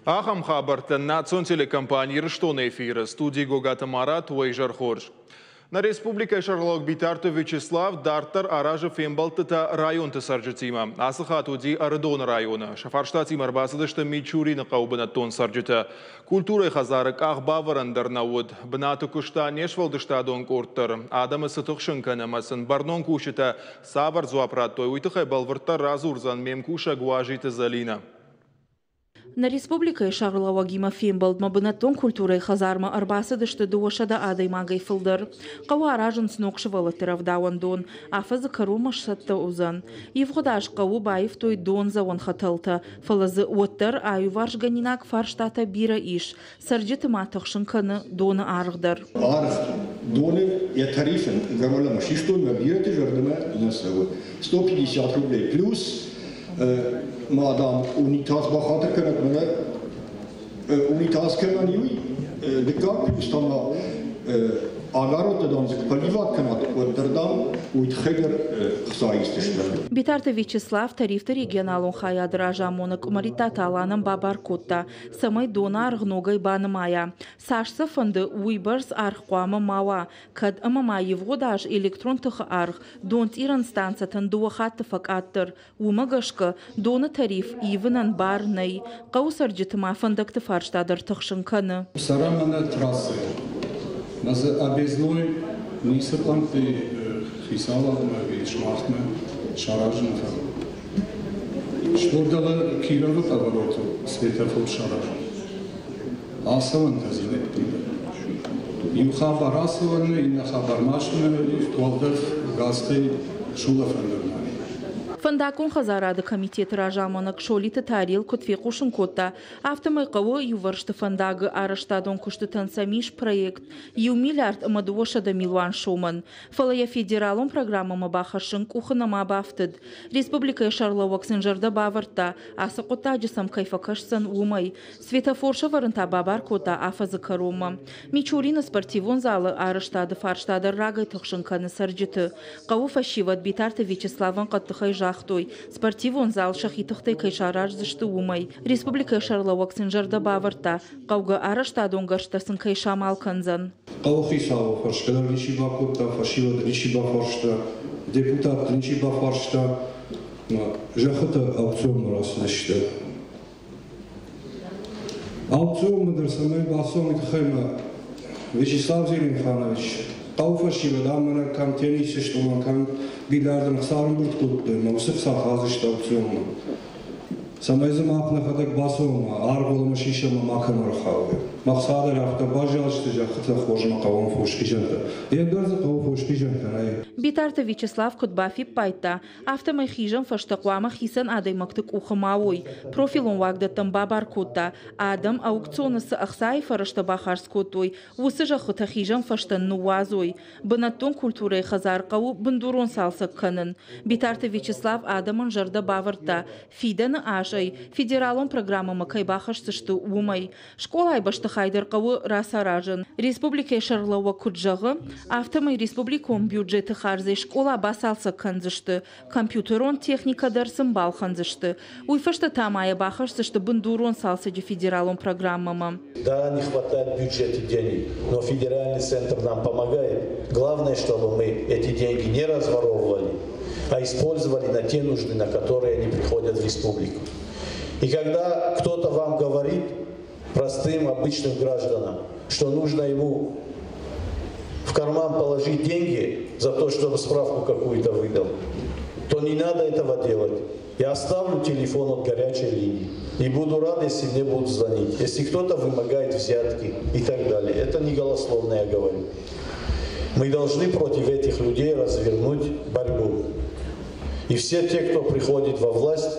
Ахӕм хабӕрттӕ национ телекомпани Ирыстоны эфиры студийы Гогаты Марат уӕ изӕр хорз. Нӕ республикӕйы сӕргълӕууӕг Битарты Вячеслав дарддӕр аразы фембӕлдтытӕ районты цӕрджытимӕ. Ацы хатт уыди Ӕрыдоны районы. Сӕ фарстатимӕ ӕрбацыдысты Мичурины хъӕуы бынӕттон цӕрджытӕ. Культурӕйы хӕдзары къах бавӕрӕн дӕр нӕ уыд. Бынаты куыста не сфӕлдыстадон къорд дӕр. Адӕмы цы тыхсын кӕны ӕмӕ сын бӕрнон кусджытӕ цавӕр дзуапп радтой, уый тыххӕй бӕлвырддӕр радзурдзӕн ме мкусӕг Уазиты Зӕлинӕ. Нӕ республикӕйы сӕргълӕууӕгимӕ фембӕлдмӕ бынӕттон культурӕйы хӕдзармӕ ӕрбацыдысты 200 адӕймагӕй фылдӕр. Хъӕуы аразынц ног сывӕллӕтты рӕвдауӕндон. Афӕдзы кӕронмӕ сцӕттӕ уыдзӕн. Ивгъуыд аз хъӕуы баивтой дондзӕуӕн хӕтӕлтӕ, фӕлӕ дзы уӕддӕр аиуварсгӕнинаг фарстатӕ бирӕ ис. Цӕрджыты ма тыхсын кӕны доны аргъ дӕр. Аргъ доны йӕ тарифӕн ӕгӕр систой мӕ бирӕты зӕрдӕмӕ нӕ цӕуы. 150 рублей плюс ма, дам, унитаз бахатыр кӕнӕд мӕнӕ унитаз кӕмӕн и, уый дыккаг плюс та ма агародтӕ, дам, дзы куы поливат кӕнат, уӕддӕр, дам, уый тыххӕй дӕр хца исдзыстӕм. Битарты Вячеслав тарифты регионалон хайады разамонӕг Къуымӕриттаты Аланӕн бабар кодта, цӕмӕй доны аргъ ногӕй банымайа. Цас сӕ фӕнды, уыйбӕрц аргъ хъуамӕ ма уа, кӕд ӕмӕ ма ивгъуыд аз электрон тыхы аргъ донцъирӕн станцӕтӕн дыууӕ хатты фӕкъаддӕр. Уымӕ гӕсгӕ доны тариф ивынӕн бар нӕй. Хъӕуы цӕрджыты ма фӕндӕгты фарста дӕр тыхсын кӕны. Цӕрӕм мӕнӕ трассӕйыл. Мӕ дзы объездной ницы пълӕнтты хицауадмӕ ӕви сымахмӕ саразыны фӕдыл. Стыр дӕлӕ Кировы поворотыл светофор саразын. Ацӕуӕнтӕ дзы Иу хабар ацӕуӕны, иннӕ хабар машинӕ, уӕлдӕф газтӕй сулӕфӕн дӕр нӕй. Фӕндаггон хӕдзарады комитеты разамонӕг Солиты Тариел куыд фехъусын кодта, афтӕмӕй хъӕуы иувӕрсты фӕндаг-ы арӕзтадон куыстытӕн сӕм ис проект иу миллиард ӕмӕ 200 милуан сомӕн. Фӕлӕ йӕ федералон программӕмӕ бахӕссын къухы нӕма бафтыд. Республикӕйы сӕргълӕууӕг сын зӕрдӕ бавӕрдта, ацы хъуыддаджы сӕм кӕй фӕкӕсдзӕн, уымӕй. Светофор сӕвӕрын та бабар кодта афӕдзы кӕронмӕ. Мичурины спортивон залы арӕзтады фарста дӕр рагӕй тыхсын кӕны цӕрджыты. Хъӕуы фӕсивӕд Битарты Вячеславӕн хъӕддыхӕй загътой, спортивон зал сӕхи тыхтӕй кӕй сараздзысты, уымӕй. Республикӕйы сӕргълӕууӕг сын зӕрдӕ бавӕрдта, хъӕугӕ арӕзтадон гӕрзтӕ сын кӕй самал кӕндзӕн. Хъӕуыхицауы фӕрсгӕ дӕр ничи бакодта, фӕсивӕды ничи бафарста, депутатты ничи бафарста. Зӕххытӕ аукционмӕ рацыдысты. Аукционмӕ дӕр цӕмӕй бацӕуӕн, уый тыххӕй ма Вячеслав Зелимханович хъӕуы фӕсивӕд ам мӕнӕ кӕм теннис сты, ома кӕм бильярдӕн ӕхца ӕрӕмбырд кодтой, ӕмӕ уыцы ӕхца хадзысты аукционмӕ. Цӕмӕй дзы мах нӕхӕдӕг бацӕуӕм, аргъуал ӕмӕ сисӕм ӕмӕ макӕм ӕрхауой. Мах цадӕр афтӕ баззадысты зӕххытӕ хорзмӕ хъӕуӕн фосхизӕнтӕ. Ӕндӕр дзы хъӕуы фосхизӕнтӕ нӕй. Битарты Вячеслав куыд бафиппайдта, афтӕмӕй хизӕн фӕстӕ хъуамӕ хицӕн адӕймӕгты къухы ма уой. Профилон уагдӕттӕм бабар кодта, адӕм аукционы цы ӕхцайы фӕрӕзтӕ бахардз кодтой, уыцы зӕххытӕ хизӕн фӕстӕн ныууадзой. Бынӕттон культурӕйы хӕдзар хъӕуы бындурон цалцӕг кӕнын. Битарты Вячеслав адӕмӕн зӕрдӕ бавӕрдта, фидӕны азӕй федералон программӕмӕ кӕй бахӕсдзысты, уымӕй. Скъолайы бӕстыхай дӕр хъӕуы рацаразын. Республикӕйы сӕргълӕууӕг куыд зӕгъы, афтӕмӕй республикон бюджеты хардзӕй скъола бацалцӕг кӕндзысты, компьютерон техникӕ дӕр сын балхӕндзысты. Уый фӕстӕ та ма йӕ бахӕсдзысты бындурон цалцӕджы федералон программӕмӕ. Да, не хватает в бюджете денег, но федеральный центр нам помогает. Главное, чтобы мы эти деньги не разворовывали, а использовали на те нужды, на которые они приходят в республику. И когда кто-то вам говорит, простым обычным гражданам, что нужно ему в карман положить деньги за то, чтобы справку какую-то выдал, то не надо этого делать. Я оставлю телефон от горячей линии и буду рад, если мне будут звонить. Если кто-то вымогает взятки и так далее. Это не голословно я говорю. Мы должны против этих людей развернуть борьбу. И все те, кто приходит во власть,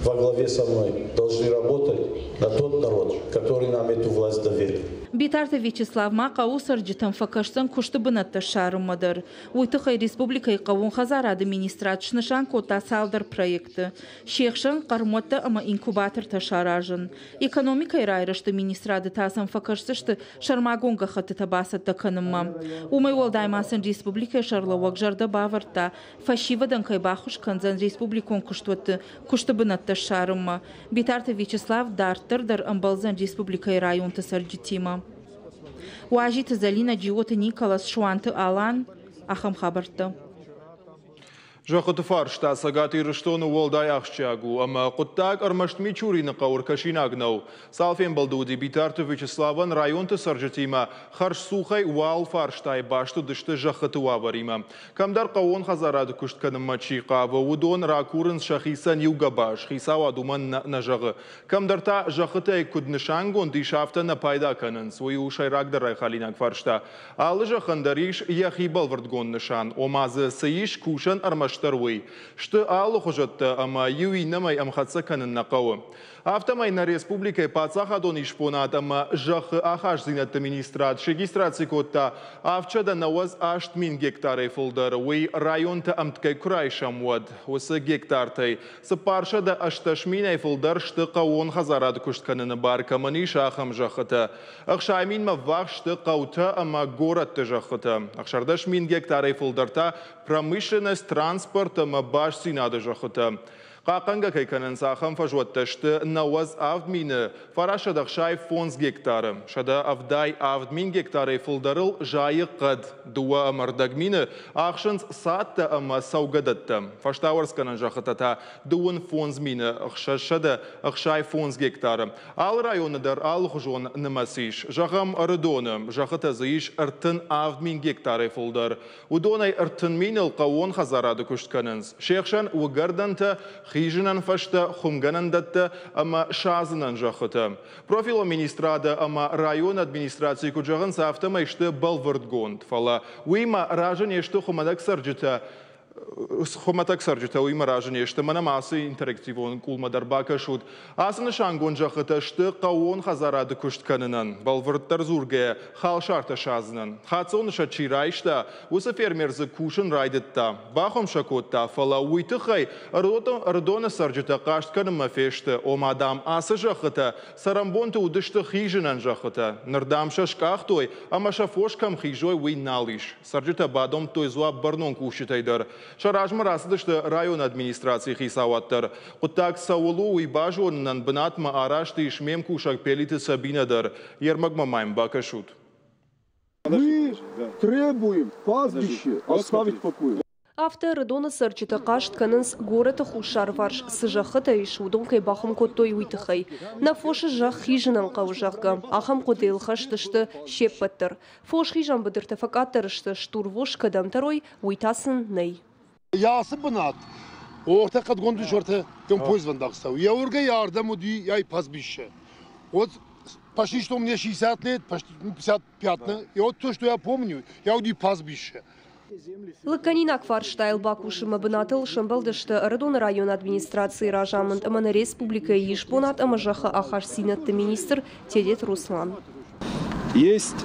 во главе со мной, должны работать на тот народ, который нам эту власть доверил. Битарты Вячеслав ма хъӕуы цӕрджытӕн фӕкӕсдзӕн куысты бынӕттӕ ссарынмӕ дӕр. Уый тыххӕй республикӕйы хъӕууон хӕдзарады министрад снысан кодта цалдӕр проекты. Се хсӕн хъӕрмуӕттӕ ӕмӕ инкубатортӕ саразын. Экономикӕйы райрӕзты министрады та сӕм фӕкӕсдзысты сӕрмагонд гӕххӕттытӕ бацӕттӕ кӕнынмӕ. Уымӕй уӕлдай ма сын республикӕйы сӕргълӕууӕг зӕрдӕ бавӕрдта, фӕсивӕдӕн кӕй баххуыс кӕндзӕн республикон куыстуӕтты куысты бынӕттӕ. зындзинӕдтӕ ссарынмӕ. Битарты Вячеслав дарддӕр дӕр ӕмбӕлдзӕн республикӕйы районты цӕрджытимӕ. Уазиты Зӕлинӕ, Джиоты Николас, Суанты Алан. Ахӕм хабӕрттӕ. Зӕххыты фарста Цӕгат Ирыстоны уӕлдай ахсджиаг у, ӕмӕ хъуыддаг ӕрмӕст Мичурины хъӕуы ӕркӕсинаг нӕу. Цал фембӕлды уыди Битарты Вячеславӕн районты цӕрджытимӕ, хӕрзцухӕй уал фарстайы баст уыдысты зӕххыты уавӕримӕ. Кӕмдӕр хъӕууон хӕдзарады куыст кӕнынмӕ чи хъавы, уыдон ракурынц сӕхицӕн иу гӕбаз, хицауад уымӕн нӕ зӕгъы. Кӕмдӕр та зӕххытӕй куыд нысангонд ис, афтӕ нӕ пайда кӕнынц. Уый у сӕйрагдӕр райхалинаг фарста. Алы зӕххӕн дӕр ис йӕхи бӕлвырдгонд нысан, ома дзы цы ис кусӕн, ӕрмӕстдӕр уый. Сты алыхуызӕттӕ ӕмӕ иу иннӕмӕй ӕмхӕццӕ кӕнын нӕ хъӕуы. Афтӕмӕй нӕ республикӕйы паддзахадон исбонад ӕмӕ зӕххы ахастдзинӕдты министрад срегистраци кодта 798 мин гектарӕй фылдӕр. Уый районтӕ ӕмткӕй куы райсӕм, уӕд уыцы гектартӕй 418 минӕй фылдӕр сты хъӕууон хӕдзарады куыст кӕныны бар кӕмӕн ис, ахӕм зӕххытӕ. 60 минмӕ ввахс сты хъӕутӕ ӕмӕ горӕтты зӕххытӕ. 16 мин гектарӕй фылдӕр та промышленность, транспорт ӕмӕ бастдзинады зӕххытӕ. Хъахъхъӕнгӕ кӕй кӕнынц, ахӕм фӕзуӕттӕ сты 95 965 гектары. 177 мин гектарӕй фылдӕрыл зайы хъӕд. 2,5 мины ахсынц цадтӕ ӕмӕ цӕугӕдӕттӕ. Фӕстауӕрцгӕнӕн зӕххытӕ та 35 665 гектары. Алы районы дӕр алыхуызон нымӕц ис. Зӕгъӕм, Ӕрыдоны зӕххытӕ дзы ис 37 мин гектарӕй фылдӕр. Уыдонӕй 30 миныл хъӕууон хӕдзарады куыст кӕнынц. Се хсӕн уыгӕрдӕнтӕ, хизынӕн фӕзтӕ, хуымгӕнӕндӕттӕ ӕмӕ садзынӕн зӕххытӕ. Профилон министрады ӕмӕ районы администрацийы куыд зӕгъынц, афтӕмӕй сты бӕлвырдгонд. Фӕлӕ уыимӕ разы не сты хуымӕтӕг цӕрджытӕ. Хуымӕтӕг цӕрджытӕ уыимӕ разы не сты. Мӕнӕ ма ацы интерактивон къулмӕ дӕр бакӕсут. Ацы нысангонд зӕххытӕ сты хъӕууон хӕдзарады куыст кӕнынӕн, бӕлвырддӕр дзургӕйӕ, халсартӕ садзынӕн. Хаццоны сӕ чи райста, уыцы фермер дзы кусын райдыдта. Бахуым сӕ кодта, фӕлӕ уый тыххӕй Ӕрыдоны цӕрджытӕ хъаст кӕнынмӕ фесты. Ома, дам, ацы зӕххытӕ цӕрӕнбонты уыдысты хизынӕн зӕххытӕ. Ныр, дам, сӕ скъахтой, ӕмӕ сӕ фос кӕм хизой, уый нал ис. Цӕрджытӕ бадомдтой дзуапп бӕрнон кусджытӕй дӕр. Сӕ размӕ рацыдысты районы администрацийы хицауад дӕр. Хъуыддаг цӕуыл у, уый базонынӕн бынатмӕ араст ис ме мкусӕг Пелиты Сабинӕ дӕр. Йе рмӕгмӕ ма йын бакӕсут. Мы требуем пастбище оставить в покое. Афтӕ Ӕрыдоны цӕрджытӕ хъаст кӕнынц, горӕты хуссарварс цы зӕххытӕ ис, уыдон кӕй бахуым кодтой, уый тыххӕй. Нӕ фосы зӕхх хизынӕн хъӕуы, зӕгъгӕ, ахӕм хъуыдыйыл хӕст сты се ппӕт дӕр. Фосхизӕн быдыртӕ фӕкъаддӕр сты, стурвос кӕдӕм тӕрой, уый та сын нӕй. Ацы бынат ортӕ хъӕдгонд ортӕ поездвӕндаг цӕуы. Йӕ уыргӕй ардӕм уыди йай пастбище. Вот почти что мне 60 лет, почти 55, и вот то, что я помню, я уыди пастбище. Лыггӕнинаг фарстайыл бакусынмӕ бынатыл сӕмбӕлдысты Ӕрыдоны районы администрацийы разамынд ӕмӕ нӕ республикӕйы исбонад ӕмӕ зӕххы ахастдзинӕдты министр Тедеты Руслан. Есть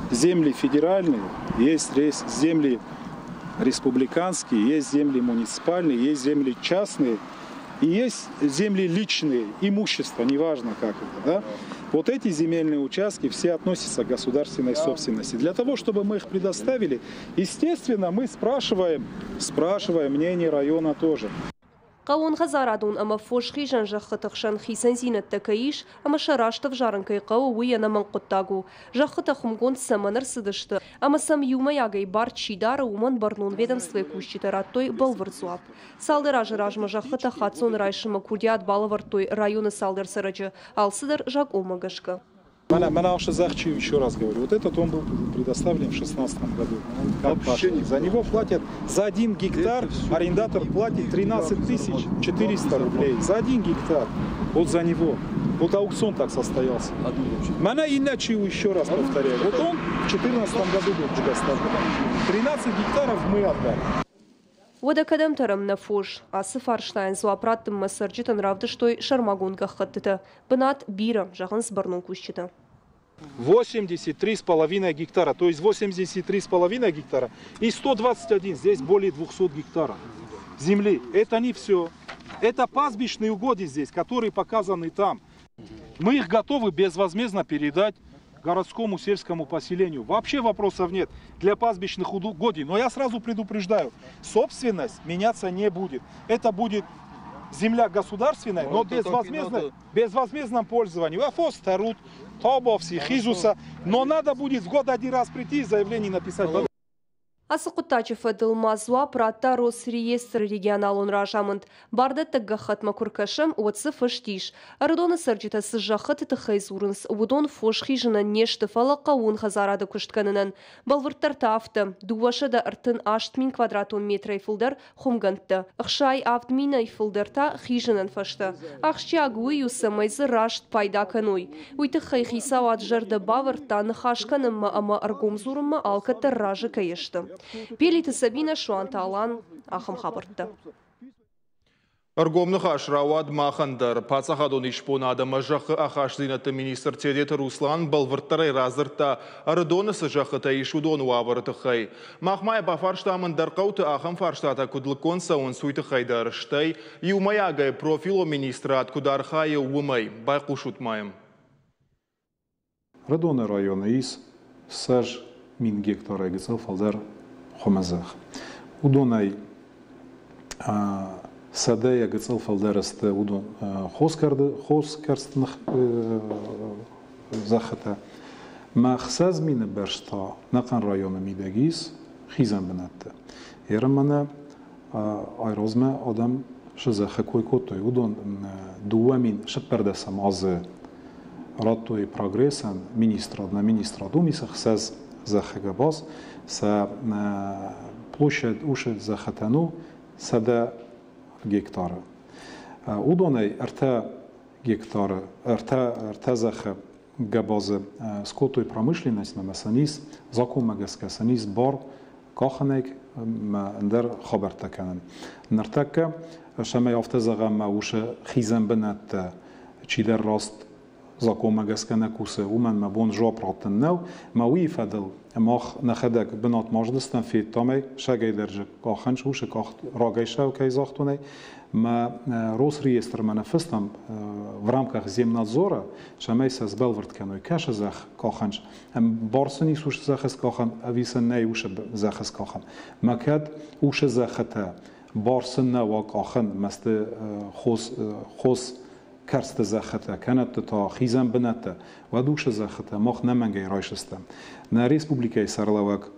земли федеральные, есть земли республиканские, есть земли муниципальные, есть земли частные и есть земли личные, имущество, неважно как это. Да? Вот эти земельные участки все относятся к государственной собственности. Для того, чтобы мы их предоставили, естественно, мы спрашиваем мнение района тоже. Хъӕууон хӕдзарадон ӕмӕ фосхизӕн зӕххыты хсӕн хицӕндзинӕдтӕ кӕй ис ӕмӕ сӕ раст ӕвзарын кӕй хъӕуы, уый ӕнӕмӕнг хъуыддаг у. Зӕххытӕ хуымгонд цӕмӕн ӕрцыдысты ӕмӕ сӕм иумӕйагӕй бар чи дары, уымӕн бӕрнон ведомствойы кусджытӕ радтой бӕлвырд дзуапп. Цалдӕр азы размӕ зӕххытӕ хаццоны райсынмӕ курдиат балӕвӕрдтой районы цалдӕр цӕрӕджы, алцыдӕр закъонмӕ гӕсгӕ. Мӕнӕ зӕхх, еще раз говорю, вот этот он был предоставлен в 2016 году. Как пашня. За него платят, за 1 гектар арендатор платит 13 400 рублей. За 1 гектар. Вот за него. Вот аукцион так состоялся. Мӕнӕ иначе, еще раз повторяю, вот он в 2014 году был предоставлен. 13 гектаров мы отдали. Уӕдӕ кӕдӕм тӕрӕм нӕ фос? Ацы фарстайӕн дзуапп раттынмӕ цӕрджытӕн равдыстой сӕрмагонд гӕххӕттытӕ. Бынат бирӕ, зӕгъынц бӕрнон кусджытӕ. 83,5 гектара, то есть 83,5 гектара и 121, здесь более 200 гектаров земли. Это не все. Это пастбищные угодья здесь, которые показаны там. Мы их готовы безвозмездно передать городскому сельскому поселению. Вообще вопросов нет для пастбищных угодий. Но я сразу предупреждаю, собственность меняться не будет. Это будет Земля государственная, но безвозмездном пользовании. Фос тарут, табовси, хизуса. Но надо будет в год один раз прийти и заявление написать. Ацы хъуыддаджы фӕдыл ма дзуапп радта Росреестры регионалон разамынд. Бардӕттӕг гӕххӕтмӕ куы ркӕсӕм, уӕд дзы фыст ис: Ӕрыдоны цӕрджытӕ цы зӕххыты тыххӕй дзурынц, уыдон фос хизынӕн не сты, фӕлӕ хъӕууон хӕдзарады куыст кӕнынӕн. Бӕлвырддӕр та афтӕ: 238 000 квадратон метрӕй фылдӕр хуымгӕндтӕ, 67 минӕй фылдӕр та хизынӕн фӕстӕ. Ахсджиаг уый у, цӕмӕй дзы раст пайда кӕной. Уый тыххӕй хицауад зӕрдӕ бавӕрдта, ныхас кӕнынмӕ ӕмӕ ӕргом дзурынмӕ алкӕддӕр разы кӕй сты. Пелиты Сабина, Суанты Алан, ахӕм хабӕрттӕ. Ӕргом ныхас рауад махӕн дӕр. Паддзахадон исбонад ӕмӕ зӕххы ахастдзинӕдты министр Тедеты Руслан бӕлвырддӕрӕй радзырдта, Ӕрыдоны цы зӕххытӕ ис, уыдоны уавӕры тыххӕй. Мах ма йӕ бафарстам, ӕндӕр хъӕуты ахӕм фарстатӕ куыд лыггонд цӕуынц, уый тыххӕй дӕр, стӕй иумӕйагӕй профилон министрад куыд архайы, уымӕй. Байхъусут ма йӕм. Ӕрыдоны районы ис 20 000 гектарӕй гыццыл фылдӕр хуымы зӕхх. Уыдонӕй сӕдӕйӕ гыццыл фылдӕр сты уыдон хоскӕрсты зӕххытӕ. Мӕ 6000 бӕрц та нӕхъӕн районы мидӕг ис хизӕн бынӕттӕ. Ерын мӕнӕ айразмӕ адӕм шы зӕххы кой кодтой. Уыдон 2014 азы радтой Прогрессӕн министрад, нӕ министрад уым ис ӕхсӕз зӕххы гӕбаз, сӕ площадь ушы зӕххытӕн у 100 гектары. Уыдонӕй 3 гектары, ӕртӕ зӕххы гӕбазы скодтой промышленность ӕмӕ сын ис законмӕ гӕсгӕ сын ис бар къахынӕй ӕмӕ ӕндӕр хабӕрттӕ кӕнын. Ныртӕккӕ цӕмӕй афтӕ зӕгъӕм, ӕмӕ уыцы хизӕн бынӕттӕ чидӕр раст законмӕ гӕсгӕ нӕ кусы, уымӕн мӕ бон жуапп раттын нӕу. Мӕ уый фӕдыл мах нӕхӕдӕг бынатмӕ аздыстӕм, федтам ӕй, сагӕй дӕр же къахӕн усы къахт рагӕй сау кӕй загътон ӕй. Мӕ Росреестрмӕ ныффыстам в рамках земнадзора, цӕмӕй сӕ сбӕлвырд кӕной, кӕсы зӕхх къахӕн, бар сын ис усы зӕххы скъахӕн, ӕви сын нӕй усы зӕххы скъахӕн. Мӕ кӕд усы зӕххытӕ бар сын нӕ уа къахын, мӕсты хос кӕрцты зӕххытӕ, кӕнӕтты та хизӕн бынӕттӕ, уӕд усы зӕххытӕ мах нӕмӕнгӕй райсыстӕм. Нӕ республикӕйы сӕргълӕууӕг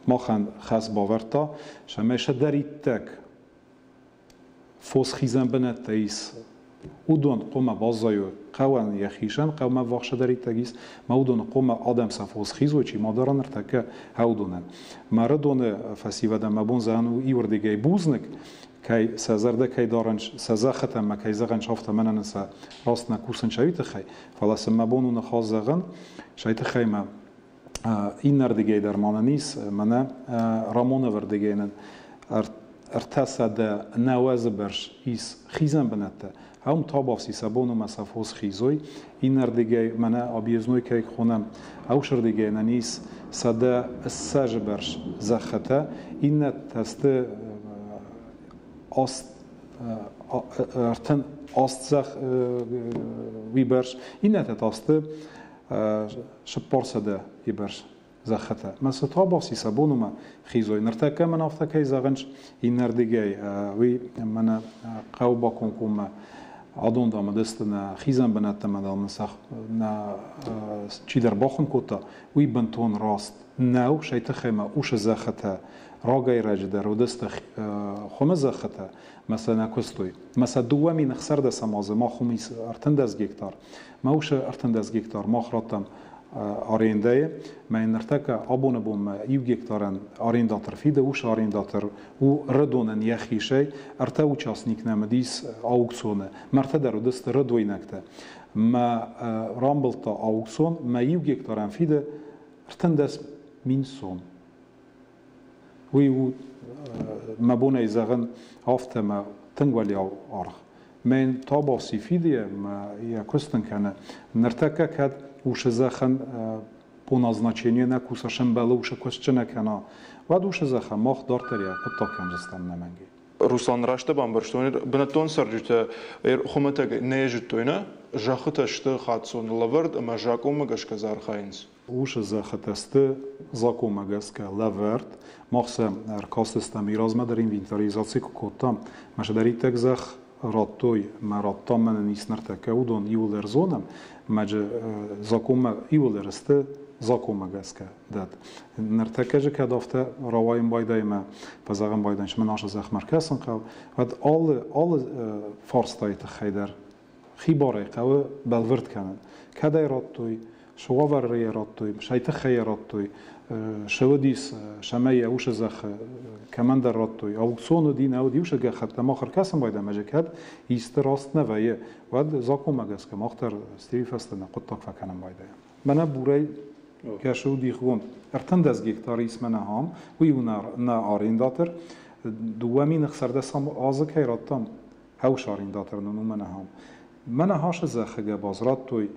махӕн хӕс бавӕрдта, цӕмӕй сӕдӕриттӕг фос хизӕн бынӕттӕ ис, уыдон хъуамӕ баззайой хъӕуӕн йӕхицӕн, хъӕумӕ ӕввахсдӕриддӕр ис, мӕ уыдоны хъуамӕ адӕм сӕ фос хизой, чи ма дӕр ныртӕккӕ уыдонӕн. Мӕ Ӕрыдоны фӕсивӕдӕн мӕ бон зӕгъын у иуырдыгӕй бузныг, кӕй сӕ зӕрдӕ кӕй дарынц, сӕ зӕххытӕм ӕмӕ кӕй зӕгъынц, афтӕ мӕнӕн сӕ раст нӕ кусын сӕ тыххӕй, фӕлӕ сын мӕ бон у ныхас зӕгъын, сӕ тыххӕй мӕ иннӕрдыгӕй дӕр ма нын ис, мӕнӕ Рамоновырдыгӕй нын 390 бӕрц ис хизӕн бынӕттӕ. Ам табафси сӕ бон ӕмӕ сӕ фос хизой. Иннӕрдыгӕй мӕнӕ объездной кӕй хонӕм, ӕвсырдыгӕй нын ис 120 бӕрц зӕххытӕ. Иннӕтӕ сты 38 зӕхх уый бӕрц, иннӕтӕ та сты 400 бӕрц зӕххытӕ. Мӕ цы табафси сӕ бон ӕмӕ хизой. Ныртӕккӕ мӕн афтӕ кӕй зӕгъынц, иннӕрдыгӕй уый мӕнӕ хъӕуы бакомкоммӕ адон дам уыдысты нӕ хизӕн бынӕттӕ ӕмӕ дам нӕ чидӕр бахуым кодта, уый бынтон раст нӕу, сӕй тыххӕй мӕ усы зӕххытӕ рагӕй раджы дӕр уыдысты хуымы зӕххытӕ, мӕ сӕ нӕ куыстой. Мӕ сӕ 2016 азы мах хуым ис 13 гектар. Мӕ усы 13 гектар мах радтам арендӕйы. Мӕ ныртӕккӕ абоны бонмӕ 1 гектарӕн арендатор фиды, усы арендатор у Рыдонӕн йӕхицӕй. Ӕртӕ участник нӕм уыдис аукционы. Мӕртӕ дӕр уыдысты рыдойнӕгтӕ. Мӕ рамбылдта аукцион, мӕ 1 гектарӕн фиды 13 000 сом. Уый у, мӕ бонӕй зӕгъын, афтӕ мӕ тынг уӕлиау аргъ. Мӕн табафси фидыйӕ мӕ йӕ куыстын кӕны. Ныртӕккӕ кӕд усы зӕххӕн по назначению нӕ куса сӕмбӕлы усы куыстджы нӕ кӕна, уӕд усы зӕххӕн мах дарддӕр йӕ хъуыддаг кӕндзыстӕм нӕмӕнгӕй. Руслан, раст бамбӕрстон, бынӕттон цӕрджытӕ хуымӕтӕг нӕ зыдтой, нӕ? Зӕххытӕ сты хаццоны лӕвӕрд ӕмӕ закъонмӕ гӕсгӕ дзы архайынц. Усы зӕххытӕ сты закъонмӕ гӕсгӕ лӕвӕрд. Мах сӕ ӕркастыстӕм, размӕ дӕр инвентаризаци куы кодтам, мӕ сӕдӕриттӕг зӕхх радтой мӕ радтам мӕнӕн ис ныртӕккӕ, уыдон иуылдӕр зонӕм, мӕ джы законмӕ иуылдӕр сты законмӕ гӕсгӕ дӕт. Ныртӕккӕ же кӕд афтӕ рауайын байдайы мӕ фӕзӕгъын байдайын, мӕн ашы зӕхмӕ ӕркӕсын хъӕуы, уӕд алы, алы фарстайы тыххӕй дӕр хибарӕй хъӕуы бӕлвырд кӕнын. Кӕд ӕй радтой, цы уавӕры йӕ радтой, сӕй тыххӕй йӕ радтой, цы уыдис, цӕмӕй йӕ уыцы зӕххы кӕмӕндӕр радтой. Аукцион уыди, нӕ уыди, уыцы гӕххӕттӕ мах ӕркӕсын байдӕм, ӕмӕ кӕд исты раст нӕ вӕййы, уӕд закъонмӕ гӕсгӕ мах дӕр стӕй фӕстӕ нӕ хъуыддаг фӕкӕнын байдайӕм. Мӕнӕ бурӕй кӕсы у дихгонд. 13 гектар ис мӕнӕ ам, уый у нӕ арендатор. 2016 азы кӕй радтам, хӕус арендатор нын у мӕнӕ ам. Мӕнӕ хашы зӕххы гӕбаз радтой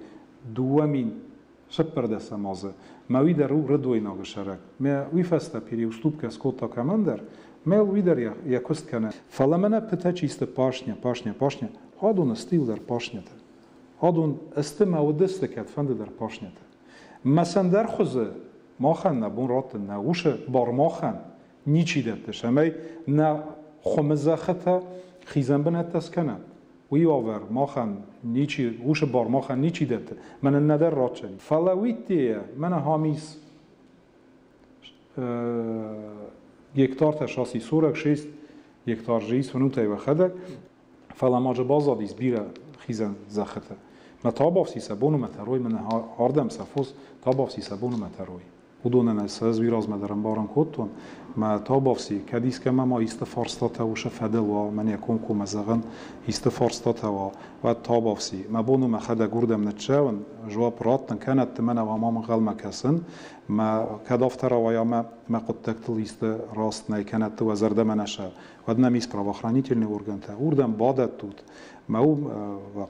2014 азы. Мӕ уый дӕр у рыдойнагы сӕрӕг. Мӕ уый фӕстӕ переуступкӕ скодта кӕмӕндӕр, мӕ уый дӕр йӕ куыст кӕны. Фӕлӕ мӕнӕ пытӕ чисты пашня, пашня, пашня, адон сты иу дӕр пашнятӕ. Адон сты мӕ уыдысты кӕдфӕнды дӕр пашнятӕ. Мӕ сӕндӕр хуызы махӕн нӕ бон раттын нӕ усы бар махӕн ничи дӕтты, цӕмӕй нӕ хуымы зӕххытӕ хизӕн бынӕттӕ скӕнӕм. Уый уавӕр махӕн ничи, усы бар махӕн ничи дӕтты, мӕнӕн нӕдӕр ратдзӕни. Фӕлӕ уый ттейӕ мӕнӕ хам ис гектартӕ шаси 46 гектар же ис уынут ӕй уӕхӕдӕг, фӕлӕ ма же баззадис бирӕ хизӕн зӕххытӕ. Мӕ табафси сӕ боны мӕ тӕрой, мӕнӕ ардӕм сӕ фос табафси сӕ боны мӕ тӕрой. Уыдонӕн ӕз сӕ ӕз уый размӕ дӕр ӕмбарын кодтон, мӕ табафси, кӕд искӕмӕ ма исты фарстатӕ усы фӕдыл уа, мӕн йӕ комкоммӕ зӕгъын, исты фарстатӕ уа, уӕд табафси, мӕ бон у мӕхӕдӕг уырдӕм ныццӕуын, жуапп раттын, кӕнӕд ты мӕнӕ уа ма ӕнхъӕлмӕ кӕсын, мӕ кӕд афтӕ рауайа мӕ мӕ хъуыддӕгтыл исты раст нӕй, кӕнӕд ты уӕ зӕрдӕмӕ нӕ сӕ, уӕд нӕм ис правоохранительный органтӕ, уырдӕм бадӕттут, мӕ уым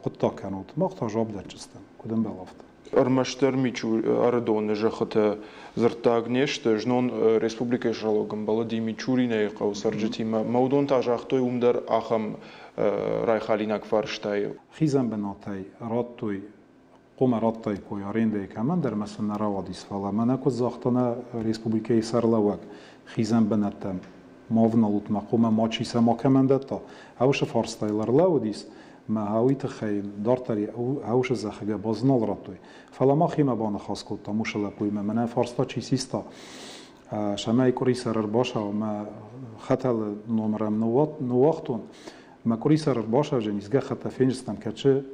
хъуыддаг кӕнут, мах та жуапп дӕтджыстӕм, куыд ӕмбӕлы, афтӕ. Ӕрмӕстдӕр Ӕрыдоны зӕххытӕ дзырддаг не сты. Знон республикӕйы сӕргълӕууӕг ӕмбӕлыди Мичуринӕйы хъӕуы цӕрджытимӕ. Мӕ уыдон та загътой, уым дӕр ахӕм райхалинаг фарстайы. Хизӕн бынатӕй радтой, хъуамӕ радтаиккой арендӕйы кӕмӕндӕр, ӕмӕ сын нӕ рауадис. Фӕлӕ мӕнӕ куыд загъта нӕ республикӕйы сӕргълӕууӕг, хизӕн бынӕттӕм ма вналут, мӕ хъуамӕ мачи сӕ макӕмӕн дӕтта. Ӕвсы фарстайыл ӕрлӕууыдис, мӕ уый тыххӕй дарддӕр ӕвсы зӕххы гӕбаз нал радтой. Фӕлӕ махимӕ баныхас кодтам уыцы лӕппуимӕ, мӕнӕ фарста чи систа, цӕмӕй къуырисӕр ӕрбасау, мӕ хӕтӕлы номыр ӕм ныууагътон. Мӕ къуырисӕр ӕрбасаудзӕнис, гӕххӕттӕ фенджыстӕм, кӕцы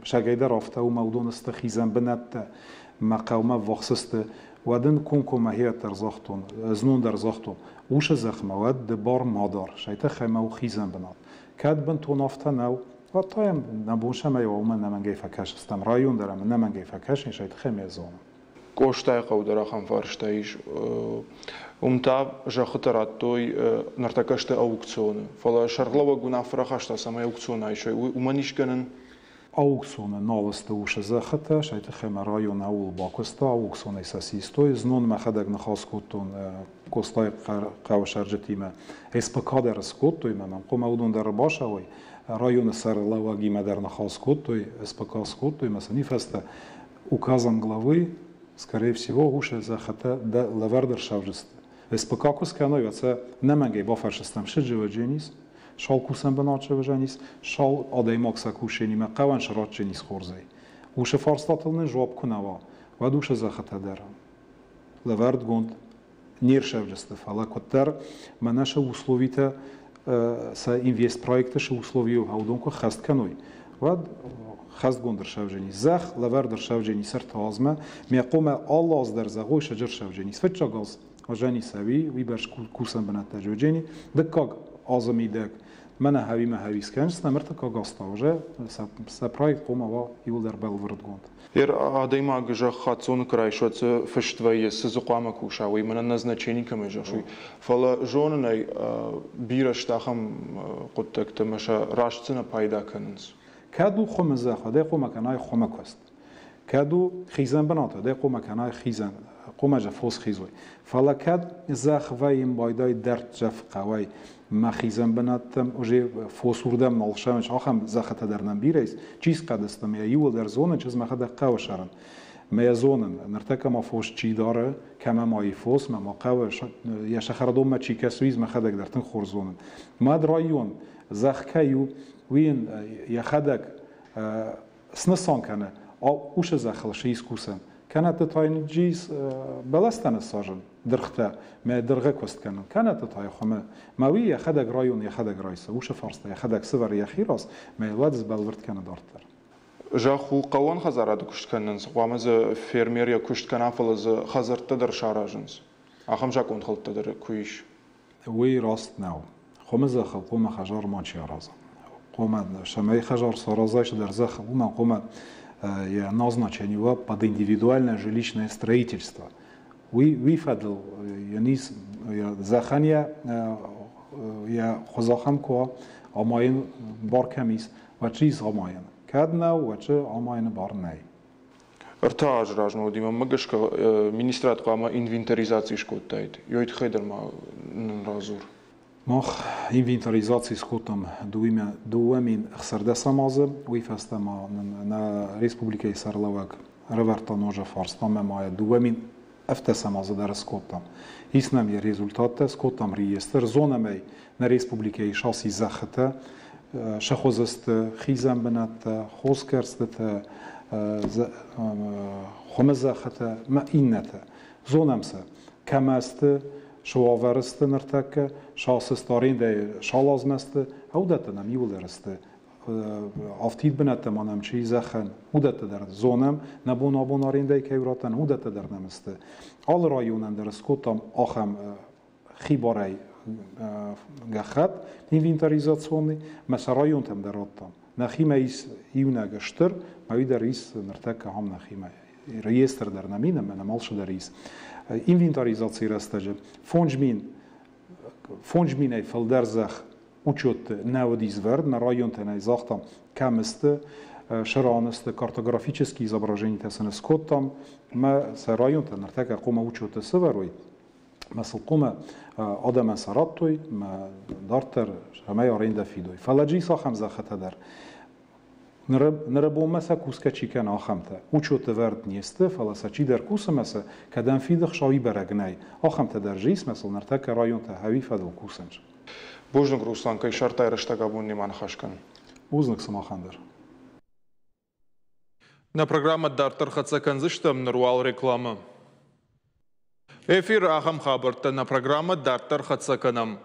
сагӕй дӕр афтӕ у, мӕ уыдон сты хизӕн бынӕттӕ, мӕ хъӕумӕ ввахс сты. Уӕд ын комкоммӕ хиӕддӕр загътон, знон дӕр загътон, усы зӕхмӕ уӕд ды бар ма дар, сӕй тыххӕй мӕ у хизӕн бынат. Кӕд бынтон афтӕ нӕу, уӕд та йӕм нӕ бон цӕмӕй уа, уымӕн ӕнӕмӕнгӕй фӕкӕсдзыстӕм. Район дӕр ӕмӕ ӕнӕмӕнгӕй фӕкӕсын, сӕй тыххӕй мӕ зонын. Къостайы хъӕу дӕр ахӕм фарста ис. Уым та зӕххытӕ радтой ныртӕккӕ сты аукционы. Фӕлӕ сӕргълӕууӕг уынаффӕ рахаста, цӕмӕй аукцион айсой. Уымӕн ис гӕнӕн? Аукционы нал сты усы зӕххытӕ, сӕй тыххӕй мӕ район ауыл бакуыста, аукционӕй сӕ систой. Знон мӕхӕдӕг ныхас кодтон Къостайы хъӕуы цӕрджытимӕ. СПК дӕр скодтой мӕ мӕм, хъуамӕ уыдон дӕр ӕрбасауой. Районы сӕргълӕууӕгимӕ дӕр ныхас кодтой, СПК скодтой мӕ сын фӕстӕ указом главы, скорее всего, усы зӕххытӕ лӕвӕрд ӕрцӕудзысты. СПК куы скӕной, уӕд сӕ нӕмӕнгӕй бафӕрсдзыстӕм сыджывӕдженис, шал кусӕн бынат сӕвзӕнис, шал адӕймаг сӕ кусенимӕ хъӕуӕн сратдженис хорзӕй. Усы фарстатыл нын жуапп куы нӕ уа, уӕд усы зӕххытӕ дӕр лӕвӕрдгонд не рсӕвджысты, фӕлӕ куыддӕр мӕнӕ сӕ условитӕ, сӕ инвестпроекты цы условийыл уыдон куы хӕст кӕной, уӕд хӕстгонд ӕрсӕвджени. Зӕхх лӕвӕрд ӕрсӕвджени сӕрты азмӕ, ме хъомӕ алы аз дӕр зӕгъой сӕджы ӕрсӕвджени. Фыццаг аз азӕни сӕви, уый бӕрц кусӕн бынӕттӕ джоджени. Дыккаг азы мидӕг мӕнӕ хӕвимӕ хӕви скӕнджыстӕм, ӕртыккаг аз та уже сӕ проект хъомӕ уа иуылдӕр бӕлвырдгонд. Ер адӕймаг зӕхх хаццоны куы райсой, цы фыст вӕййы, цы дзы хъуамӕ куса, уый мӕнӕн назначени кӕмӕй зӕгъ, уый. Фӕлӕ зонын ӕй, бирӕ сты ахӕм хъуыддӕгтӕ ӕмӕ сӕ раст цы нӕ пайда кӕнынц. Кӕд у хуымы зӕхх, уӕд ӕй хъуамӕ кӕнай хуымы куыст. Кӕд у хизӕн бынат, уӕд ӕй хъуамӕ кӕнай хизӕн, хъуамӕ же фос хизой. Фӕлӕ кӕд зӕхх вӕййын байдай дӕрддзӕф хъӕуӕй, мӕ хизӕн бынӕттӕм уже фос уырдӕм нал сӕвынц, ахӕм зӕххытӕ дӕр нӕм бирӕ ис. Чи схъӕдысты, мӕ иуылдӕр зонын, чыз мӕхӕдӕг хъӕуы сӕрын. Мӕ зонын, ныртӕккӕ ма фос чи дары, кӕмӕ ма и фос, мӕ ма хъӕуы, йӕ сӕхӕрдонмӕ чи кӕсы, уый мӕхӕдӕг дӕр тынг хорз зонын. Мад район, зӕхх кӕй у, Уый йын йӕхӕдӕг снысан кӕны, усы зӕххыл шы искусӕн. Кӕнӕ ты та йын джис бӕлӕстӕ ныссазын, дыргътӕ, мӕ дыргъы куыст кӕнын. Кӕнӕ ты та хуымы. Мӕ уый йӕхӕдӕг район йӕхӕдӕг райсы, усы фарста йӕхӕдӕг сывӕры йӕхи раз, мӕ уӕд сбӕлвырд кӕны дарддӕр. Зӕхх у хъӕуӕн хӕдзарады куыст кӕнынц, хъуамӕ дзы фермер йӕ куыст кӕна, фӕлӕ дзы хӕдзӕрттӕ дӕр саразынц. Ахӕм закъонхӕлдтӕ дӕр куы ис. Уый раст нӕу. Хъуымы зӕххыл хъуамӕ хӕдзар мачи араза. Хъуамӕ цӕмӕй хӕдзар саразай цыдӕр зӕххыл, уымӕн хъуамӕ йӕ назначение уа под индивидуальное жилищное строительство. Уый, уый фӕдыл йын ис зӕххӕн йӕ, йӕ хуыз ахӕм куы уа, амайын бар кӕм ис, уӕд чи ис амайын. Кӕд нӕу, уӕд чи амайыны бар нӕй. Ӕртӕ азы размӕ уыди, мӕнмӕ гӕсгӕ, министрад хъуамӕ инвентаризаци скодтаид. Ёй тыххӕй дӕр ма нын радзур. Мах инвентаризаци скодтам 2016 азы. Уый фӕстӕ ма нын нӕ республикӕйы сӕргълӕууӕг ӕрӕвӕрдта ноджы фарста ӕмӕ ма йӕ 2017 азы дӕр скодтам. Ис нӕм йӕ результаттӕ, скодтам реестр, зонӕм ӕй, нӕ республикӕйы ис аци зӕххытӕ, сӕхуызысты хизӕн бынӕттӕ, хоскӕрстытӕ, хуымы зӕххытӕ ӕмӕ иннӕтӕ. Зонӕм сӕ, кӕмӕ сты, цы уавӕры сты ныртӕккӕ, сасыст арендӕйы салазмӕ сты, уыдӕттӕ нӕм иуылдӕр сты. Афтид бынӕттӕ ма нӕм чи зӕххӕн, уыдӕттӕ дӕр зонӕм, нӕ бон абон арендӕйы кӕй раттӕн, уыдӕттӕ дӕр нӕм сты. Алы районӕн дӕр скодтам ахӕм хибарӕй гӕххӕтт инвентаризационный, мӕ сӕ районтӕм дӕр радтам. Нӕхимӕ ис иунӕг стыр, мӕ уый дӕр ис ныртӕккӕ ахӕм нӕхимӕ. Реестр дӕр нӕм и, ӕмӕ нӕм алцы дӕр ис. Инвентаризацийы рӕстӕджы 5000-ӕй фылдӕр зӕхх учетты нӕ уыдис вӕрд, нӕ районтӕн ӕй загътам, кӕм сты, цы сты, картографические изображениятӕ сын скодтам, ӕмӕ сӕ районтӕ ныртӕккӕ хъуамӕ учетты сывӕрой. Мӕ сыл хъуамӕ адӕмӕн сӕ радтой, мӕ дарддӕр цӕмӕй арендӕ фидой. Фӕлӕ ис ахӕм зӕххытӕ дӕр. Ныры бонмӕ сӕ кусгӕ чи кӕны, ахӕмтӕ. Учеты вӕрд не сты, фӕлӕ сӕ чидӕр кусы мӕ сӕ кӕдӕм фиды, хсауи бӕрӕг нӕй. Ахӕмтӕ дӕр ис, мӕ сыл ныртӕккӕ районтӕ хӕуи фӕдыл кусынц. Бузныг, Руслан, кӕй сӕртай рӕстӕг абон немӕ ныхас кӕнын. Бузныг сымахӕн дӕр. Нӕ программӕ дарддӕр хӕццӕ кӕндзыстӕм, ныр уал рекламӕ. Эфиры ахӕм хабӕрттӕ нӕ программӕ дарддӕр хӕццӕ кӕнӕм.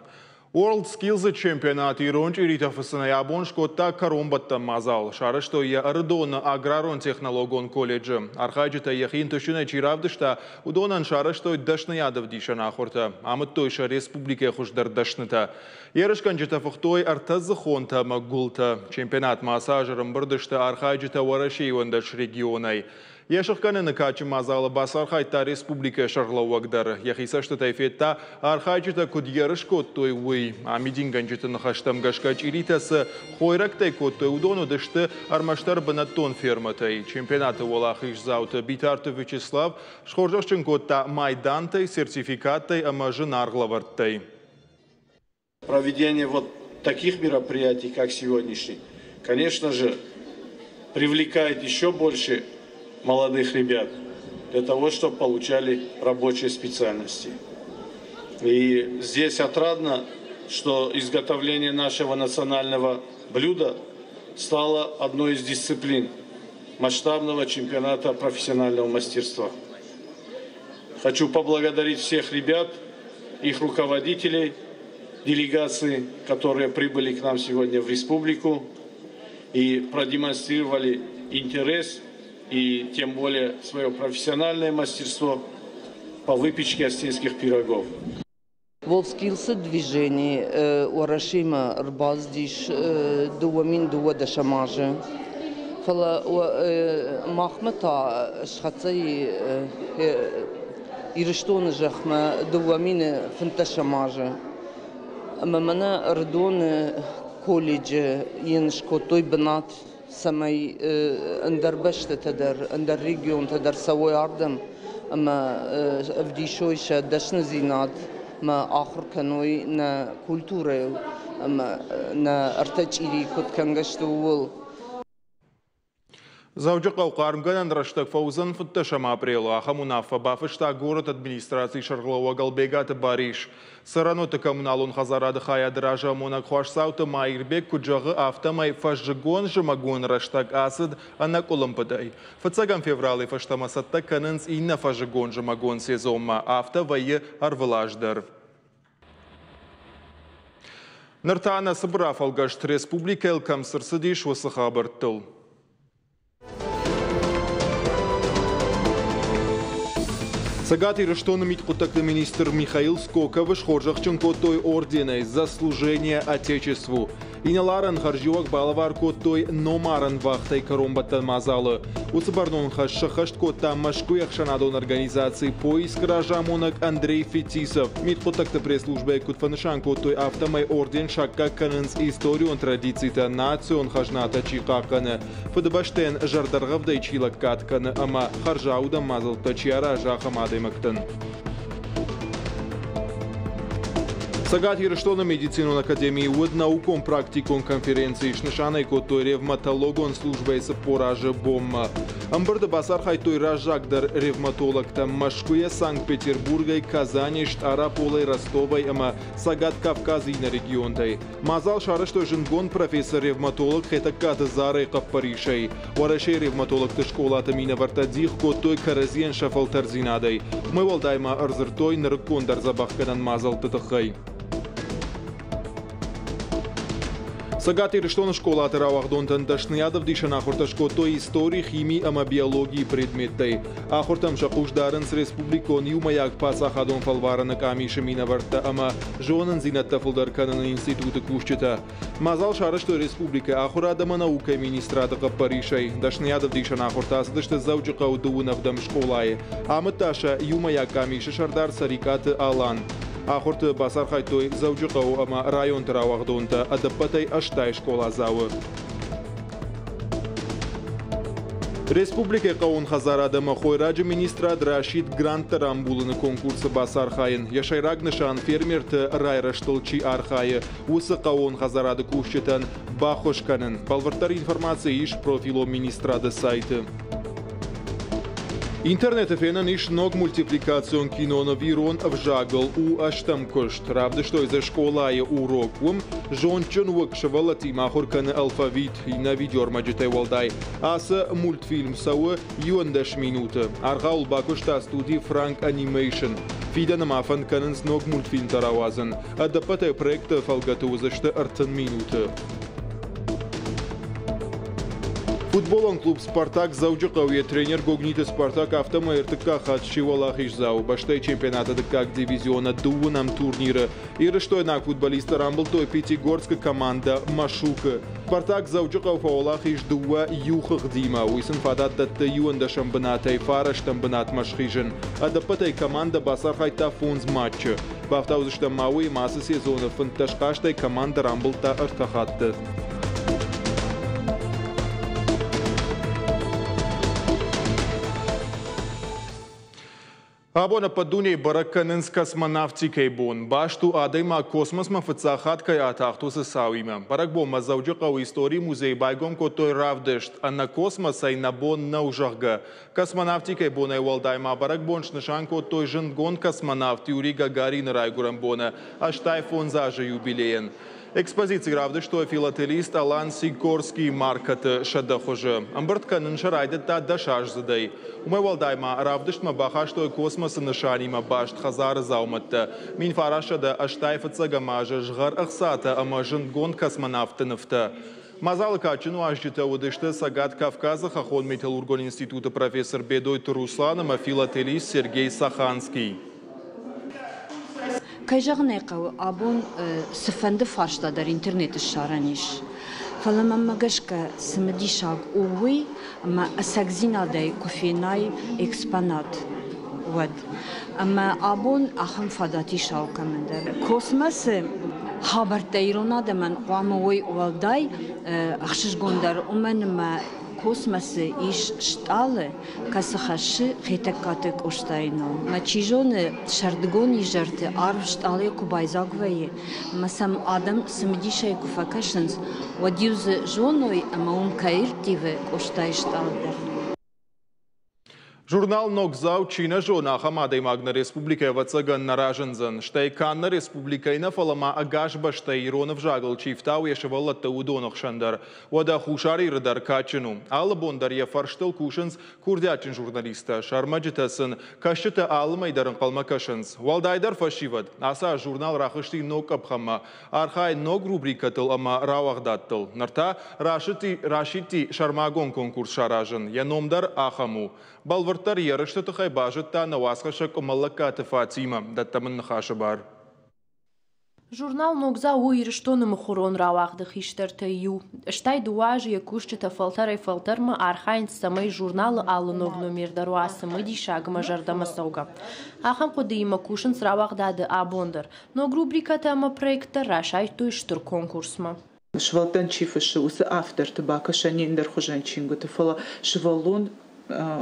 World Skills-ы чемпионат ирон чъиритӕ фыцынӕй абон скодта кӕронбӕттӕн мадзал. Сарӕзтой йӕ Ӕрыдоны аграрон-технологон колледжы. Архайджытӕ йӕхи ӕнтыстджынӕй чи равдыста, уыдонӕн сарӕзтой дӕсныйадӕвдисӕн ахуыртӕ. Амыдтой сӕ республикӕйы хуыздӕр дӕснытӕ. Ерысгӕнджытӕ фыхтой ӕртӕдзыхонтӕ ӕмӕ гуылтӕ. Чемпионатмӕ ацы аз ӕрӕмбырд сты архайджытӕ Уӕрӕсейы 11 регионӕй. Йӕ сыхгӕнӕны кадджын мадзалы бацархайдта республикӕйы сӕргълӕууӕг дӕр. Йӕхи цӕстытӕй федта, архайджытӕ куыд ерыс кодтой, уый. Амидингӕнджыты ныхӕстӕм гӕсгӕ чъиритӕ цы хойрӕгтӕй кодтой, уыдон уыдысты ӕрмӕстдӕр бынӕттон фермӕтӕй. Чемпионаты уӕлахиздзауты Битарты Вячеслав схорзӕхджын кодта майдантӕй, сертификаттӕй ӕмӕ зынаргъ лӕвӕрттӕй. Проведение вот таких мероприятий, как сегодняшний, конечно же, привлекает еще больше молодых ребят для того, чтобы получали рабочие специальности. И здесь отрадно, что изготовление нашего национального блюда стало одной из дисциплин масштабного чемпионата профессионального мастерства. Хочу поблагодарить всех ребят, их руководителей, делегации, которые прибыли к нам сегодня в республику и продемонстрировали интерес и тем более свое профессиональное мастерство по выпечке осетинских пирогов. WorldSkills-ы движени Уӕрӕсемӕ ӕрбацыдис 2012 азы. Фӕлӕ махмӕ та схӕццӕ и Ирыстоны зӕхмӕ 2015 азы. Ӕмӕ мӕнӕ Ӕрыдоны колледжы йын скодтой бынат, цӕмӕй ӕндӕр бӕстӕтӕ дӕр, ӕндӕр регионтӕ дӕр цӕуой ардӕм ӕмӕ ӕвдисой сӕ дӕсныдзинад ӕмӕ ахуыр кӕной нӕ культурӕйыл ӕмӕ нӕ ӕртӕ чъири куыд кӕнгӕ сты, ууыл. Дзӕуджыхъӕу хъармгӕнӕн рӕстӕг фӕуыдзӕн 15 апрелы. Ахӕм уынаффӕ бафыста горӕты администрацийы сӕргълӕууӕг Ӕлбегаты Барис. Цӕрӕнуӕтты коммуналон хӕдзарады хайады разамонӕг Хуасдзауты Маирбег куыд зӕгъы, афтӕмӕй фӕззыгон-зымӕгон рӕстӕг ацыд ӕнӕкъуылымпытӕй. Фыццӕгӕм февралӕй фӕстӕмӕ цӕттӕ кӕнынц иннӕ фӕззыгон-зымӕгон сезонмӕ. Афтӕ вӕййы ӕрвылаз дӕр. Ныр та нӕ цыбыр афӕлгӕст республикӕйыл кӕм цы рцыдис, уыцы хабӕрттыл. Цӕгат Ирыстоны мидхъуыддӕгты министр Михаил Скоковы схорзӕхджын кодтой орденӕй «За служение Отечеству». Инӕларӕн хӕрзиуӕг балӕвар кодтой номарӕн вахтӕй кӕронбӕттӕн мадзалы. Уыцы бӕрнон хӕс сӕххӕст кодта Мӕскуыйы ӕхсӕнадон организаци «Поиск» разамонӕг Андрей Фетисов. Мидхъуыддӕгты пресс-службӕйы куыд фӕнысан кодтой, афтӕмӕй орден саккаг кӕнынц историон традицитӕ, национ хӕзнатӕ чи хъахъхъӕны, Фыдыбӕстӕйӕн зӕрдӕргъӕвдӕй чи лӕггад кӕны ӕмӕ хӕрзаудӕн мадзӕлттӕ чи аразы, ахӕм адӕймӕгтӕн. Цӕгат Ирыстоны медицинон академийы уыд наукон-практикон конференци, снысан ӕй кодтой ревматологон службӕйы 40 азы бонмӕ. Ӕмбырды бацархайдтой раззагдӕр ревматологтӕ Мӕскуыйӕ, Санкт-Петербургӕй, Казанӕй, Стъараполӕй, Ростовӕй ӕмӕ Цӕгат Кавказы иннӕ регионтӕй. Мадзал сарӕзтой зындгонд профессор-ревматолог Хетӕгкаты Зарайы хъӕппӕрисӕй. Уӕрӕсейы ревматологты скъолаты минӕвӕрттӕ дих кодтой кӕрӕдзийӕн сӕ фӕлтӕрддзинадӕй. Уымӕй уӕлдай ма ӕрдзырдтой нырыккондӕр дзӕбӕхгӕнӕн мадзӕлтты тыххӕй. Цӕгат Ирыстоны скъолаты рауагъдонтӕн дӕсныйад ӕвдисӕн ахуыртӕ скодтой истори, хими ӕмӕ биологийы предметтӕй. Ахуыртӕм сӕ хъус дарынц республикон иумӕйаг паддзахадон фӕлварӕны къамисы минӕвӕрттӕ ӕмӕ зонындзинӕдтӕ фылдӕр кӕныны институты кусджытӕ. Мадзал сарӕзтой республикӕйы ахуырад ӕмӕ наукӕйы министрады хъӕппӕрисӕй. Дӕсныйад ӕвдисӕн ахуыртӕ ацыдысты Дзӕуджыхъӕуы дыууын ӕвдӕм скъолайы. Амыдта сӕ иумӕйаг къамисы сӕрдар Цӕрикъаты Алан. Ахуырты бацархайдтой Дзӕуджыхъӕуы ӕмӕ районты рауагъдонтӕ ӕдӕппӕтӕй 80 скъоладзауы. Республикӕйы хъӕууон хӕдзарад ӕмӕ хойраджы министрад расидт гранттӕ рамбулыны конкурсы бацархайын. Йӕ сӕйраг нысан фермерты райрӕзтыл чи архайы, уыцы хъӕууон хӕдзарады кусджытӕн баххуыс кӕнын. Бӕлвырддӕр информаци ис профилон министрады сайты. Интернеты фенӕн ис ног мультипликацион киноныв ирон ӕвзагыл у ӕстӕм куыст. Равдыстой дзы скъолайы урок. Уым зондджын уыг сывӕллӕттимӕ ахуыр кӕны алфавит. Иннӕ видеоӕрмӕджытӕй уӕлдай ацы мультфильм цӕуы 11 минуты. Аргъауыл бакуыста студи Frank Animation. Фидӕны ма фӕнд кӕнынц ног мультфильмтӕ рауадзын. Ӕдӕппӕтӕй проекты фӕлгӕты уыдзысты 30 минуты. Футболон клуб «Спартак» Дзӕуджыхъӕуы йӕ тренер Гогниты Спартак афтӕмӕй ӕртыккаг хатт сси уӕлахиздзау. Бӕстӕйы чемпионаты дыккаг дивизионы дыууынӕм турниры ирыстойнаг футболисттӕ рамбылдтой Пятигорскы командӕ «Машук-ы». «Спартак» Дзӕуджыхъӕу фӕуӕлахиз дыууӕ иу хыгъдимӕ. Уый сын фадат дӕтты иуӕндӕсӕм бынатӕй фарӕстӕм бынатмӕ схизын. Ӕдӕппӕтӕй командӕ бацархайдта фондз матчы. Бафтаудзыстӕм ма уый, ӕмӕ ацы сезоны 15 хъазтӕй командӕ рамбылдта ӕртӕ хатты. Абон ӕппӕт дунейы бӕрӕг кӕнынц космонавтикӕйы бон. Баст у адӕймаг космосмӕ фыццаг хатт кӕй атахт, уыцы цауимӕ. Бӕрӕгбонмӕ Дзӕуджыхъӕуы историйы музейы байгом кодтой равдыст «Ӕнӕ космосӕй нӕ бон нӕу, зӕгъгӕ». Космонавтикӕйы бонӕй уӕлдай ма бӕрӕгбон снысан кодтой зындгонд космонавт Юрий Гагарины райгуырӕн боны 85 азы юбилейӕн. Экспозици равдыстой филателист Алан Сикорскийы маркӕты 100 хуызы. Ӕмбырд кӕнын сӕ райдыдта дӕсаздзыдӕй. Уымӕй уӕлдай ма равдыстмӕ бахастой космосы нысанимӕ баст хӕдзары дзаумӕттӕ, 1985 азы згъӕр ӕхцатӕ ӕмӕ зындгонд космонавтты нывтӕ. Мадзалы кадджын уазджытӕ уыдысты Цӕгат Кавказы хӕххон-металлургон институты профессор Бедойты Руслан ӕмӕ филателист Сергей Саханский. Кӕй зӕгъын ӕй хъӕуы, абон цыфӕнды фарста дӕр интернеты ссарӕн ис. Фӕлӕ мӕнмӕ гӕсгӕ цымыдисаг у уый, ӕмӕ ӕцӕгдзинадӕй куы фенай экспонат, уӕд. Ӕмӕ абон ахӕм фадат ис алкӕмӕн дӕр. Космосы хабӕрттӕ ирон адӕмӕн хъуамӕ уой уӕлдай ӕхсызгондӕр, уымӕн ӕмӕ Космосы ис стъалы, кӕцы хӕссы Хетӕгкаты Къостайы ном. Мӕ чи зоны, сӕрдыгон изӕрты арв стъалыйӕ куы байдзаг вӕййы, ӕмӕ сӕм адӕм цымыдисӕй куы фӕкӕсынц, уӕд-иу дзы зоной, ӕмӕ уым кӕй ӕрттивы Къостайы стъалы дӕр. Журнал «Ногдзау» чи нӕ зоны, ахӕм адӕймаг нӕ республикӕйы, ӕвӕццӕгӕн, нӕ разындзӕн. Стӕй канд нӕ республикӕйы нӕ, фӕлӕ ма ӕгас бӕстӕйы ирон ӕвзагыл чи фтауы йӕ сывӕллӕтты, уыдоны хсӕн дӕр. Уӕдӕ Хуссар Иры дӕр кадджын у. Алы бон дӕр йӕ фӕрстыл кусынц курдиатджын журналисттӕ, сӕ ӕрмӕджытӕ сын кӕсджытӕ алы мӕй дӕр ӕнхъӕлмӕ кӕсынц. Уӕлдайдӕр фӕсивӕд. Ацы аз журнал рахызти ног къӕпхӕнмӕ. Архайы ног рубрикӕтыл ӕмӕ рауагъдадтыл. Ныр та расидти сӕрмагонд конкурс саразын. Йӕ ном дӕр ахӕм у. Бӕлвырддӕр ерысты тыххӕй базыдта нӕ уацхӕссӕг Къуымӕллӕгкаты Фатимӕ. Дӕттӕм ын ныхасы бар. Журнал «Ногдзау» у Ирыстоны мыхуырон рауагъды хистӕртӕй иу. Стӕй 2 азы йӕ кусджытӕ фӕлтӕрӕй-фӕлтӕрмӕ архайынц, цӕмӕй журналы алы ног номер дӕр уа цымыдисаг ӕмӕ зӕрдӕмӕцӕугӕ. Ахӕм хъуыдыимӕ кусынц рауагъдады абон дӕр. Ног рубрикӕтӕ ӕмӕ проекттӕ расайдтой стыр конкурсмӕ. Сывӕллӕттӕн чи фыссы, уыцы авторты бакӕсӕн не ндӕр хуызӕн чингуыты, фӕлӕ сывӕллон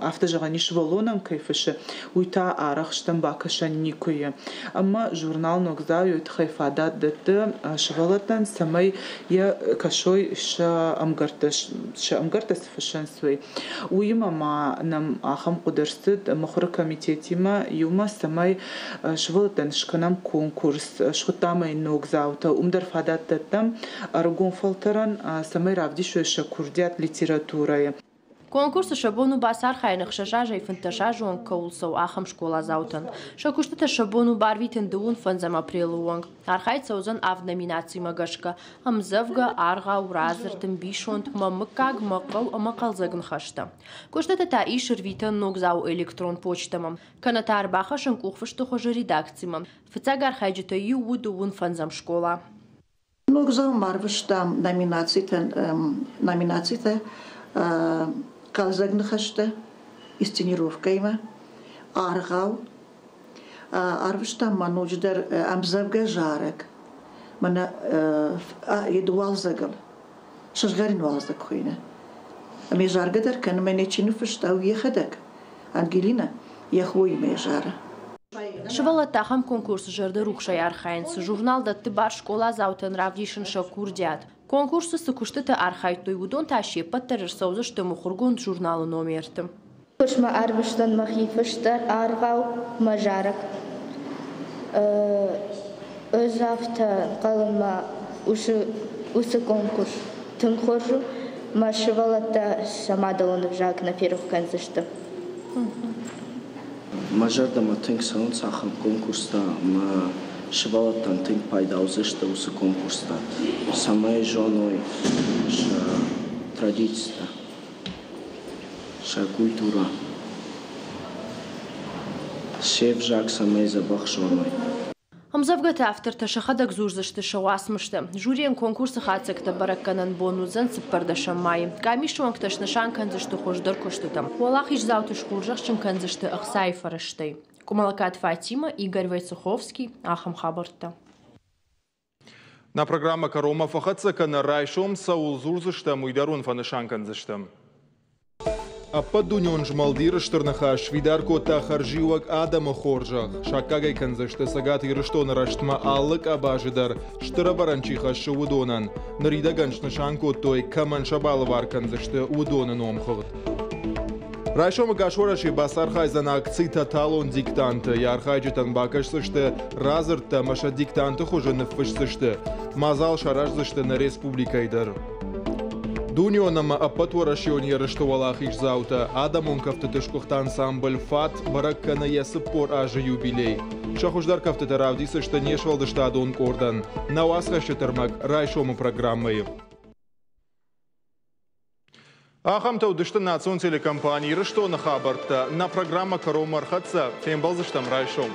афтӕ зӕгъӕн ис, сывӕллонӕн кӕй фыссы, уый та арӕх стӕм бакӕсӕн никуы и. Ӕмӕ журнал «Ногдзау» тыххӕй фадат дӕтты сывӕллӕттӕн, цӕмӕй йӕ кӕсой сӕ ӕмгӕрттӕ, сӕ ӕмгӕрттӕ цы фыссынц, уый. Уыимӕ ма нӕм ахӕм хъуыды ӕрцыд мыхуыры комитетимӕ иумӕ, цӕмӕй сывӕллӕттӕн скӕнӕм конкурс, схуыдтам ӕй «Ногдзаутӕ». Уым дӕр фадат дӕттӕм ӕрыгон фӕлтӕрӕн, цӕмӕй равдисой сӕ курдиат литературӕйы. Конкурсы сӕ бон у бацархайын 6 азӕй 15 азы онг кӕуыл цӕуы, ахӕм скъоладзаутӕн. Сӕ куыстытӕ сӕ бон у барвитын 25 апрелы онг. Архайд цӕудзӕн авд номинацимӕ гӕсгӕ: ӕмдзӕвгӕ, аргъау, радзырд, ӕмбисонд, мӕ мыггаг, мӕ хъӕу ӕмӕ хъӕлдзӕг ныхӕстӕ. Куыстытӕ та ис ӕрвитӕн ногдзауы электрон почтӕмӕ, кӕнӕ та ӕрбахӕссын къухфысты хуызы редакцимӕ. Фыццаг архайджытӕй иу у дыууын фӕндзӕм скъола. Ногдзаумӕ арвыстам номинацитӕн номинацитӕ хъӕлдзӕг ныхӕстӕ инсценировкӕимӕ, аргъау. Арвыстам ма ноджыдӕр ӕмдзӕвгӕ зарӕг. Мӕнӕ уалдзӕгыл, сызгъӕрин уалдзӕг хуыйны. Ӕмӕ заргӕ дӕр кӕны, мӕнӕ чи ныффыста, уый йӕхӕдӕг, Ангелинӕ, йӕ хоимӕ зары. Сывӕллӕттӕ ахӕм конкурсы зӕрдӕрухсӕй архайынц. Журнал дӕтты бар скъоладзаутӕн равдисын сӕ курдиат. Конкурсы цы куыстыты архайдтой, уыдон та се ппӕт дӕр ӕрцӕудзысты мыхуыргонд журналы номерты. Куыстмӕ ӕрвыстон мӕхи фыстӕг, аргъау, мӕ зарӕг. Ӕз афтӕ ӕнхъӕлын, мӕ уыцы конкурс тынг хорз у, мӕ сывӕллӕттӕ сӕ мадӕлон ӕвзаг нӕ ферох кӕндзысты. Мӕ зӕрдӕмӕ тынг цӕуынц ахӕм конкурстӕ ӕмӕ сывӕллӕттӕн тынг пайда уыдзысты уыцы конкурстӕ, цӕмӕй зоной сӕ традицитӕ, сӕ культурӕ, се взаг цӕмӕй дзӕбӕх зоной. Ӕмдзӕвгӕты автортӕ сӕхӕдӕг дзурдзысты сӕ уацмысты. Жюрийӕн конкурсы хатдзӕгтӕ бӕрӕггӕнӕн бон уыдзӕн 14 майы. Къамисы уӕнгтӕ снысан кӕндзысты хуыздӕр куыстытӕ. Уӕлахиздзауты схорзӕхджын кӕндзысты ӕхцайы фӕрӕзтӕй. Къуымӕллӕгкаты Фатимӕ, Игорь Войцеховский, ахӕм хабӕрттӕ. Нӕ программӕ кӕронмӕ фӕхӕццӕ кӕны, райсом цӕуыл дзурдзыстӕм, уый дӕр уын фӕнысан кӕндзыстӕм. Ӕппӕтдунеон змӕлд Иры Стыр Ныхас сфидар кодта хӕрзиуӕг адӕмы хорзӕх. Саккаг ӕй кӕндзысты Цӕгат Ирыстоны рӕзтмӕ алы къабазы дӕр стыр ӕвӕрӕн чи хӕссы, уыдонӕн. Ныридӕгӕн снысан кодтой, кӕмӕн сӕ балӕвар кӕндзысты, уыдоны номхыгъд. Райсомы гас Уӕрӕсе бацархайдзӕн акци «Тоталон диктанты». Йӕ архайджытӕн бакӕсдзысты радзырдтӕ ӕмӕ сӕ диктанты хуызы ныффысдзысты. Мадзал сараздзысты нӕ республикӕйы дӕр. Дунеон ӕмӕ ӕппӕтуӕрӕсеон ерысты уӕлахиздзаутӕ, адӕмон кӕфтыты сгуыхт ансамбль «Фат» бӕрӕг кӕны йӕ 40 азы юбилей. Сӕ хуыздӕр кӕфтытӕ равдисдзысты не сфӕлдыстадон къордӕн. Нӕ уацхӕсджыты ӕрмӕг райсомы программӕйы. Ахӕмтӕ уыдысты национ телекомпани «Ирыстоны» хабӕрттӕ. Нӕ программӕ кӕронмӕ ӕрхӕццӕ. Фембӕлдзыстӕм райсом.